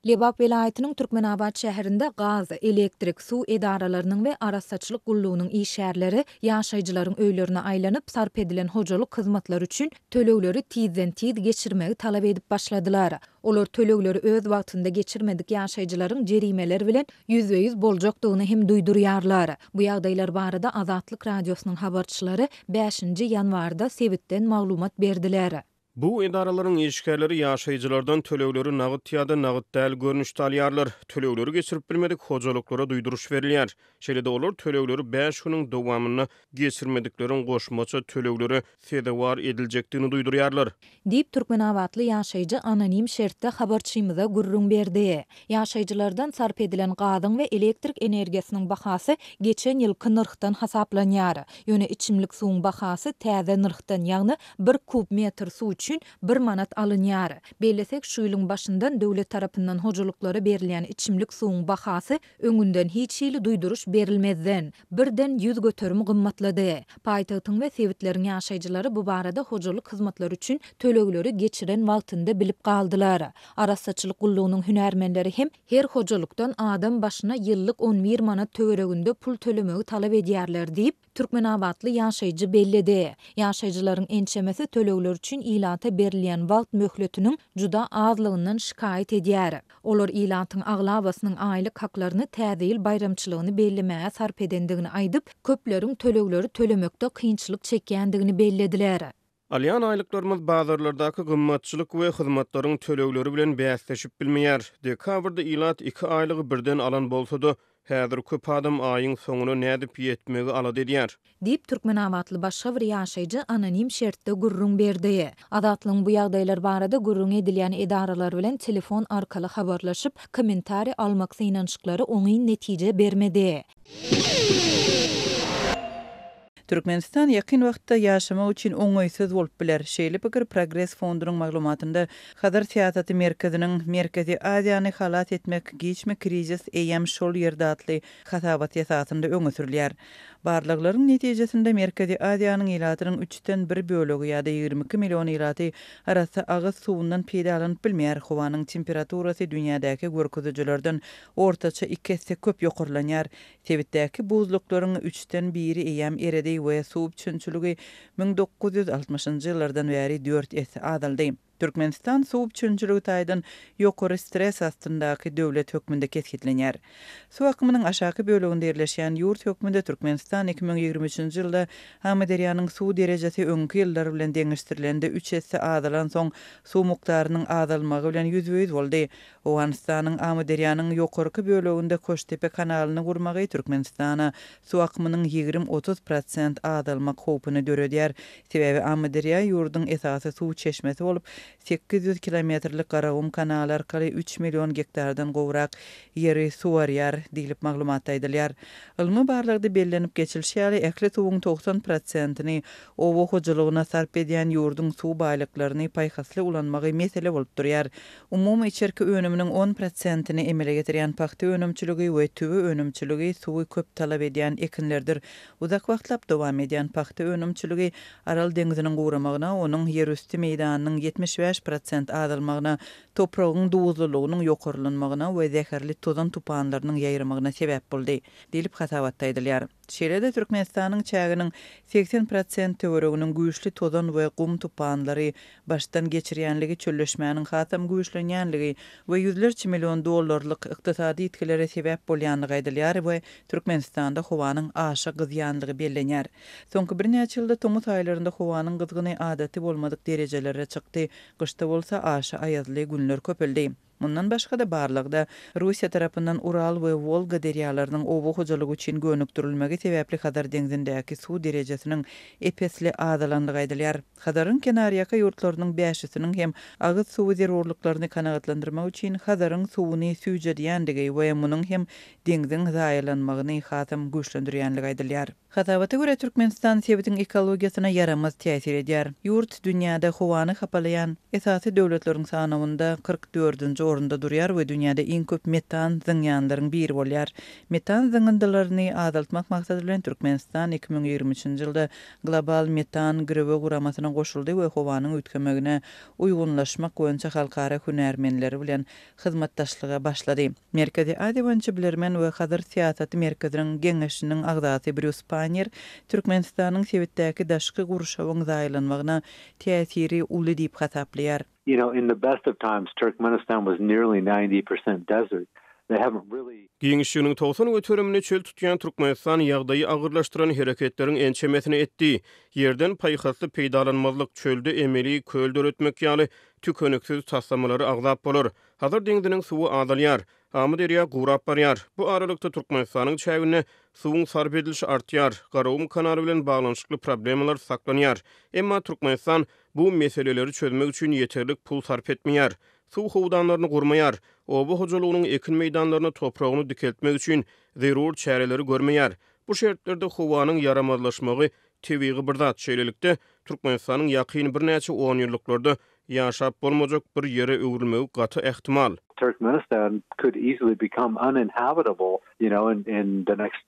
Lebap welaýatynyň Türkmenabat şäherinde gaz, elektrik, suw edaralarynyň we arassaçylyk gullugynyň işgärleri ýaşaýjylaryň öýlerine aýlanyp, sarp edilen hojalyk hyzmatlary üçin tölegleri tizden-tiz geçirmegi talap edip başladylar. Olar tölegleri öz wagtynda geçirmedik ýaşaýjylaryň jerimeler bilen ýüzbe-ýüz boljakdygyny hem duýdurýarlar. Bu ýagdaýlar barada Azatlyk Radiosynyň habarçylary bäşinji ýanwarda sebitden maglumat berdiler. Bu edaralaryň işgärleri ýaşaýjylardan tölegleri nagt ýa-da nagt däl görnüşde alýarlar. Tölegleri geçirip bilmedik hojalyklara duýduryş berilýär. Şeýle-de olar tölegleri bäş günüň dowamynda geçirmedikleriň goşmaça töleglere sezewar ediljekdigini duýdurýarlar. Diýip, türkmenabatly ýaşaýjy anonim şertde habarçymyza gürrüň berdi. Ýaşaýjylardan sarp edilen gazyň we elektrik energiýasynyň bahasy geçen ýylky nyrhdan hasaplanýar. Ýöne içimlik suwuň bahasy täze nyrhdan, ýagny Bir kub metr suw üçin bir manat alynýar. Bellesek, şu ýylyň başyndan döwlet tarapyndan hojalyklara berilýän içimlik suwuň bahasy öňünden hiç hili duýduryş berilmezden, birden 100% gymmatlady. Paýtagtyň we sebitleriň ýaşaýjylary bu barada hojalyk hyzmatlary üçin tölegleri geçiren wagtynda bilip galdylar. Arassaçylyk gullugynyň hünärmenleri hem her hojalykdan adam başyna ýyllyk on bir manat töwereginde pul tölemegi talap edýärler diýip, Türkmenabatly ýaşaýjy belledi. Ýaşaýjylaryň ençemesi tölegler üçin ilata berilýän wagt möhletiniň juda azlygyndan şikaýat edýär. Olar ilatyň aglabasynyň aýlyk haklaryny Täze ýyl baýramçylygyny bellemäge sarp edendigini aýdyp, köpleriň tölegleri tölemekde kynçylyk çekýändigini bellediler. Alýan aýlyklarymyz bazarlardaky gymmatçylyk we hyzmatlaryň tölegleri bilen bäsleşip bilmeýär. Dekabrda ilat iki aýlygy birden alan bolsa-da, häzir köp adam aýyň soňuna nädip ýetmegi alada edýär. Diýip, türkmenabatly başga bir ýaşaýjy anonim şertde gürrüň berdi. Azatlygyň bu ýagdaýlar barada gürrüň edilýän edaralar bilen telefon arkaly habarlaşyp, kommentariý almak synanyşyklary oňyn netije bermedi. Türkmenistan ýakyn wagtda ýaşamak üçin oňaýsyz bolup biler. Şeýle pikir Progres fondunyň maglumatynda Hazar syýasaty merkeziniň Merkezi Aziýany halas etmek giçmi krizis eýýäm şol ýerde atly hasabaty esasynda öňe sürülýär. Barlaglaryň netijesinde Merkezi Aziýanyň ilatynyň üçden bir bölegi ýa-da 22 million ilaty arassa agyz suwundan peýdalanyp bilmeýär, howanyň temperaturasy dünýädäki görkezijilerden ortaça iki esse köp ýokarlanýar, Sebitdäki buzluklaryň üçden biri eýýäm eredi we suw üpjünçiligi 1960-njy ýyllardan bäri dört esse azaldy. Türkmenistan suw üpjünçiligi taýdan ýokary stres astyndaky döwlet hökmünde kesgitlenýär. Suw akymynyň aşaky böleginde ýerleşýän ýurt hökmünde Türkmenistan 2023-nji ýylda Amyderýanyň suw derejesi öňki ýyllar bilen deňeşdirilende üç esse azalansoň, suw mukdarynyň azalmagy bilen ýüzbe-ýüz boldy. Owganystanyň Amyderýanyň ýokarky böleginde Koştepe kanalyny gurmagy Türkmenistana suw akymynyň 20-30 prosent azalmak howpuny döredýär. Sebäbi Amyderýa ýurduň esasy suw çeşmesi bolup, 800 kilometrlik Garagum kanaly arkaly üç million gektardan gowrak ýeri suwarýar diýlip maglumatda aýdylýar. Ylmy barlagda bellenip geçilişi ýaly, ähli suwuň 90 prosentini oba hojalygyna sarp edýän ýurduň suw baýlyklaryny paýhasly ulanmagy mesele bolup durýar. Umumy içerki önüminiň on prosentini emele getirýän pagta önümçiligi we tüwi önümçiligi suwy köp talap edýän ekinlerdir. Uzak wagtlap dowam edýän pagta önümçiligi Aral deňziniň guramagyna, onuň ýerüsti meýdanynyň 75 prosent azalmagyna, topragyň duzlulygynyň ýokarlanmagyna we zäherli tozan tupanlarynyň ýaýramagyna sebäp boldy, diýlip hasabatda aýdylýar. Şeýle-de Türkmenistanyň çäginiň 80 prosent töwereginiň güýçli tozan we gum tupanlary başdan geçirýänligi, çölleşmäniň hasam güýçlenýänligi we ýüzlerçe million dollarlyk ykdysady ýitgilere sebäp bolýanlygy aýdylýar we Türkmenistanda howanyň aşa gyzýanlygy bellenýär. Soňky birnäçe ýylda tomus aýlarynda howanyň gyzgyny adaty bolmadyk derejelere çykdy, gyşda bolsa aşa aýazly günler köpeldi. Mundan başga-da barlagda Russiýa tarapyndan Ural we Wolga derýalarynyň oba hojalygy üçin gönükdirilmegi sebäpli Hazar deňzindäki suw derejesiniň ep-esli azalandygy aýdylýar. Hazaryň kenarýaka ýurtlarynyň bäşisiniň hem agyz suwy zerurlyklaryny kanagatlandyrmak üçin Hazaryň suwuny süýjedýändigi we munuň hem deňziň zaýalanmagyny hasam güýçlendirýänligi aýdylýar. Hasabata görä, Türkmenistan sebitiň ekologiýasyna ýaramaz täsir edýär. Ýurt dünýäde howany hapalaýan esasy döwletleriň sanawynda 44-nji orunda durýar we dünýäde iň köp metan zyňýanlaryň biri bolýar. Metan zyňyndylaryny azaltmak maksady bilen Türkmenistan 2023-nji ýylda Global metan girewi guramasyna goşuldy we howanyň üýtgemegine uýgunlaşmak boýunça halkara hünärmenleri bilen hyzmatdaşlyga başlady. Merkezi Aziýa boýunça bilermen we Hazar syýasaty merkeziniň geňeşiniň agzasy Brýus Pannier Türkmenistanyň sebitdäki daşky gurşawyň zaýalanmagyna täsiri uly diýip hasaplaýar. You know, in the best of times, Turkmenistan was nearly 90% desert. They haven't really. Giňişliginiň 90 göterimini çöl tutýan Türkmenistan ýagdaýy agyrlaşdyran hereketleriň ençemesini etdi. Ýerden paýhasly peýdalanmazlyk, çölde emeli köl döretmek ýaly tükeniksiz taslamalary agzap bolar. Hazar deňziniň suwy azalýar. Amyderýa gurap barýar. Bu aralykda Türkmenistanyň çäginde suwuň sarp edilişi artýar. Garagum kanaly bilen baglanyşykly problemalar saklanýar. Emma Türkmenistan bu meseleleri çözmek üçin ýeterlik pul sarp etmeýär. Suw howdanlaryny gurmaýar. Oba hojalygynyň ekin meýdanlaryny topragyny dikeltmek üçin zerur çäreleri görmeýär. Bu şertlerde howanyň ýaramazlaşmagy tebigy bir zat. Şeýlelikde, Türkmenistanyň ýakyn birnäçe onýyllyklarda ýaşap bolmajak bir ýere öwrülmegi gaty ähtimal. Turkmenistan could easily become uninhabitable, you know, in in the next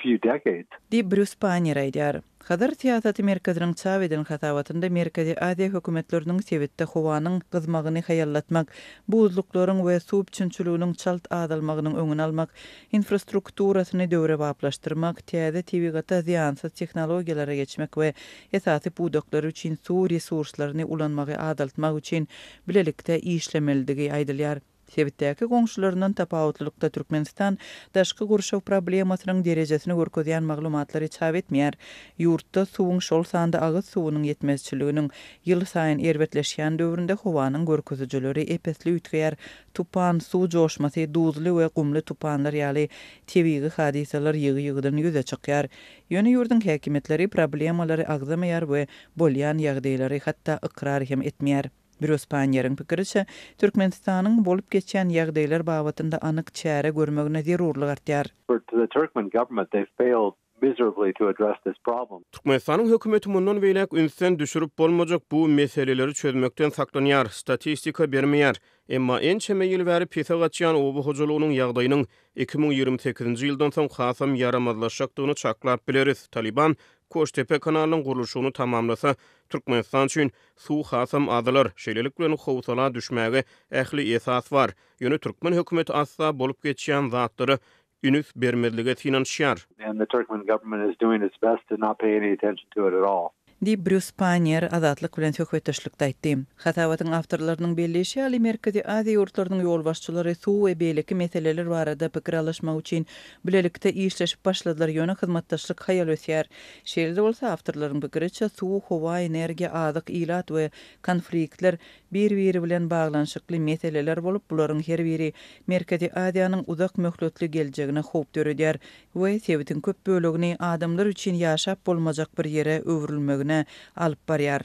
few decades. Diýip, Brýus Pannier aýdýar. Hazar syýasaty merkeziniň çap eden hasabatynda Merkezi Aziýa hökümetleriniň sebitde howanyň gyzmagyny haýallatmak, buzluklaryň we suw üpjünçiliginiň çalt azalmagynyň öňüni almak, infrastrukturasyny döwrebaplaşdyrmak, täze tebigata zyýansyz tehnologiýalara geçmek we esasy pudaklary üçin suw resurslaryny ulanmagy azaltmak üçin bilelikde işlemelidigi aýdylýar. Sebitdäki goňşularyndan tapawutlylykda Türkmenistan daşky gurşaw problemasynyň derejesini görkezýän maglumatlary çap etmeýär. Ýurtda suwuň, şol sanda agyz suwunyň ýetmezçiliginiň ýylsaýyn erbetleşýän döwründe howanyň görkezijileri ep-esli üýtgeýär, tupan, suw joşmasy, duzly we gumly tupanlar ýaly tebigy hadysalar ýygy-ýygydan ýüze çykýar. Ýöne ýurduň häkimiýetleri problemalary agzamaýar we bolýan ýagdaýlary hatda ykrar hem etmeýär. Brýus Panniýeriň pikiriçe, Türkmenistanyň bolup geçýän ýagdaýlar babatynda anyk çäre görmegine zerurlyk artýar. The Turkmen government they failed miserably to address this problem. Türkmenistanyň hökümeti mundan beýläk ünsden düşürip bolmajak bu meseleleri çözmekden saklanýar, statistika bermeýär. Emma ençeme ýyl bäri pese gaçýan oba hojalygynyň ýagdaýynyň 2028-nji ýyldan soň hasam ýaramazlaşjakdygyny çaklap bileris. Talyban Koştepe kanalynyň gurluşygyny tamamlasa, Türkmenistan üçin suw hasam azalar. Şeýlelik bilen, howsala düşmäge ähli esas bar. Ýöne türkmen hökümeti asla bolup geçýän zatlara ünüs bermezlige synanyşýar. And the Turkmen government is doing its best to not pay any attention to it at all. Diýip, Brýus Panniýer Azatlyk bilen söhbetdeşlikde aýtdy. Hasabatyň awtorlarynyň belleýşi ýaly, Merkezi Aziýa ýurtlarynyň ýolbaşçylary suw we beýleki meseleler barada pikir alyşmak üçin bilelikde işleşip başladylar, ýöne hyzmatdaşlyk haýal ösýär. Şeýle-de bolsa, awtorlaryň pikiriçe, suw, howa, energiýa, azyk, ilat we konfliktler bir-biri bilen baglanyşykly meseleler bolup, bularyň her biri Merkezi Aziýanyň uzak möhletli geljegine howp döredýär we sebitiň köp bölegini adamlar üçin ýaşap bolmajak bir ýere öwrülmegine alyp barýar.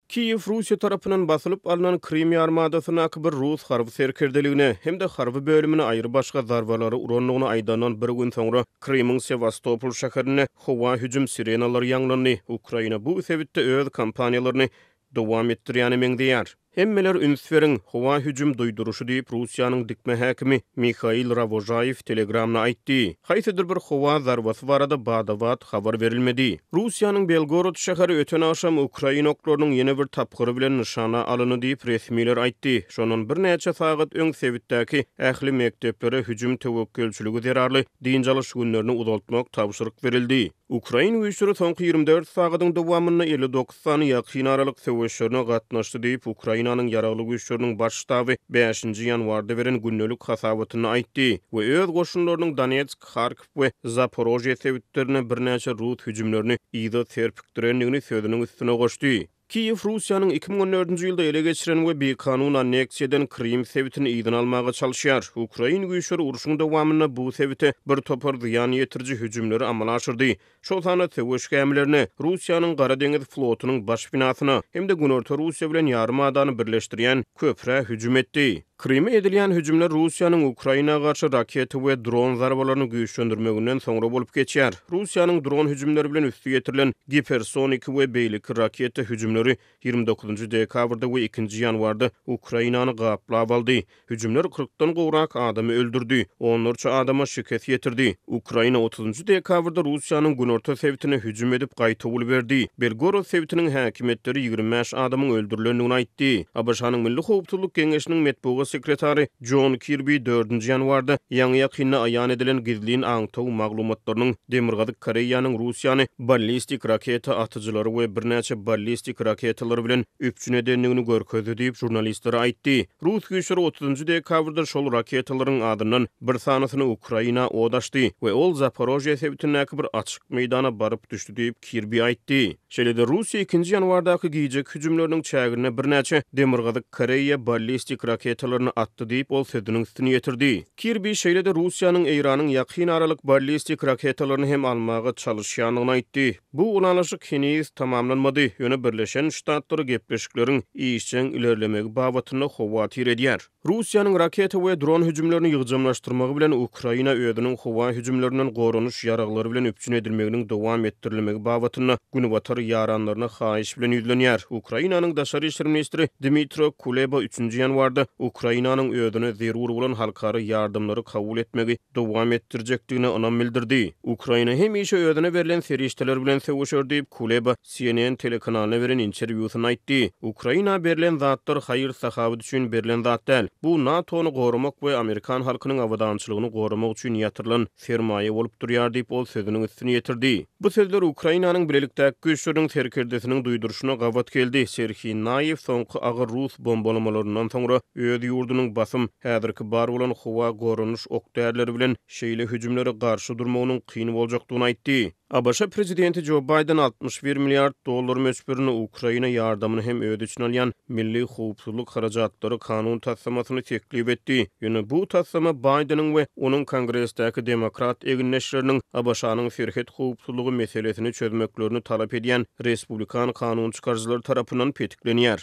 Kiýew Russiýa tarapyndan basylyp alnan Krym ýarymadasyndaky bir rus harby serkerdeligine hem-de harby bölümine aýrybaşga zarbalary urandygyny aýdandan bir gün soňra Krymyň Sewastopol şäherinde howa hüjüm sirenalary ýaňlandy. Ukraina bu sebitde öz kampaniýalaryny dowam etdirýäne meňzeýär. Hemmeler üns beriň, howa hüjüm duýduryşy diýip, Russiýanyň dikme häkimi Mihail Rawožaýew Telegramda aýtdy. Haýsydyr bir howa zarbasy barada bada-bat habar berilmedi. Russiýanyň Belgorod şäheri öten agşam ukrain oklarynyň ýene bir tapgyry bilen nyşana alyndy diýip, resmiler aýtdy. Şondan birnäçe sagat öň sebitdäki ähli mekdeplere hüjüm töwekgelçiligi zerarly dynç alyş günlerini uzaltmak tabşyryk berildi. Ukrain güýçleri soňky 24 sagadyň dowamynda 59 sany ýakyn aralyk söweşlerine gatnaşdy diýip, Ukrainanyň Ýaragly Güýçleriniň Baş ştaby bäşinji ýanwarda beren gündelik hasabatynda aýtdy we öz goşunlarynyň Donetsk, Harkow we Zaporožýe sebitlerinde birnäçe rus hüjümlerini yza serpikdirendigini sözüniň üstüne goşdy. Kiýew Russiýanyň 2014-nji ýylda ele geçiren we bikanun anneksiýa eden Krym sebitini yzyna almaga çalyşýar. Ukrain güýçleri urşuň dowamynda bu sebite bir topar zyýan ýetiriji hüjümleri amala aşyrdy, şol sanda söweş gämilerine, Russiýanyň Gara deňiz flotunyň baş binasyna hem-de Günorta Russiýa bilen ýarymadany birleşdirýän köprä hüjüm etdi. Kryma edilýän hüjümler Russiýanyň Ukraina garşy raketa we dron zarbalaryny güýçlendirmeginden soňra bolup geçýär. Russiýanyň dron hüjümleri bilen üsti ýetirilen gipersoniki we beýleki raketa hüjümleri 29 dekabrda we ikinji ýanwarda Ukrainany gaplap aldy. Hüjümler kyrkdan gowrak adamy öldürdi, onlarça adama şikes ýetirdi. Ukraina otuzynjy dekabrda Russiýanyň günorta sebitine hüjüm edip, gaýtawul berdi. Belgorod sebitiniň häkimiýetleri 25 adamyň öldürilendigini aýtdy. ABŞ-nyň Milli howpsuzlyk geňeşiniň metbugat sekretary Jon Kirbi dördünji ýanwarda ýaňy-ýakynda aýan edilen gizlin aňtaw maglumatlarynyň Demirgazyk Koreýanyň Russiýany ballistik raketa atyjylary we birnäçe ballistik raketalary bilen üpjün edendigini görkezdi diýip, žurnalistlere aýtdy. Rus güýçleri otuzynjy dekabrda şol raketalaryň azyndan bir sanysyny Ukraina od açdy we ol Zaporožýe sebitindäki bir açyk meýdana baryp düşdi diýip, Kirbi aýtdy. Şeýle-de, Russiýa ikinji ýanwardaky gijeki hüjümleriniň çäginde birnäçe Demirgazyk Koreýa ballistik raketalaryny atdy diýip, ol sözüniň üstüni ýetirdi. Kirbi şeýle-de Russiýanyň Eýranyň ýakyn aralyk ballistik raketalaryny hem almaga çalyşýandygyny aýtdy. Bu ylalaşyk heniz tamamlanmady, ýöne Birleşen Ştatlary gepleşikleriň işjeň ilerlemegi babatynda howatyr edýär. Russiýanyň raketa we dron hüjümlerini ýygjamlaşdyrmagy bilen Ukraina özüniň howa hüjümlerinden goranyş ýaraglary bilen üpjün edilmeginiň dowam etdirilmegi babatynda Günbatar ýaranlaryna haýyş bilen ýüzlenýär. Ukrainanyň daşary işler ministri Dmitro Kuleba üçünji ýanwarda Ukrainanyň özüne zerur bolan halkara ýardamlary kabul etmegi dowam etdirjekdigine ynam bildirdi. Ukraina hemişe özüne berlen serişdeler bilen söweşer diýip, Kuleba CNN telekanalyna beren interwýusynda aýtdy. Ukraina berlen zatlar haýyr-sahawat üçin berlen zat däl. Bu NATO-ny goramak we amerikan halkynyň abadançylygyny goramak üçin ýatyrylan sermaýa bolup durýar diýip, ol sözüniň üstüni ýetirdi. Bu sözler Ukrainanyň bilelikdäki güýçleriniň serkerdesiniň duýduryşyna gabat geldi. Serhiý Naýew soňky agyr rus bombalamalaryndan soňra öz ýurdunyň basym häzirki bar bolan howa goranyş ok-därileri bilen şeýle hüjümlere garşy durmagynyň kyn boljakdygyny aýtdy. ABŞ prezidenti Jo Baýden 61 milliard dollar möçberinde Ukraina ýardamyny hem öz içine alýan milli howpsuzlyk harajatlary kanun taslamasyny teklip etdi. Ýöne bu taslama Baýdeniň we onuň Kongresdäki demokrat egindeşleriniň ABŞ-nyň serhet howpsuzlygy meselesini çözmeklerini talap edýän respublikan kanunçykaryjylary tarapyndan petiklenýär.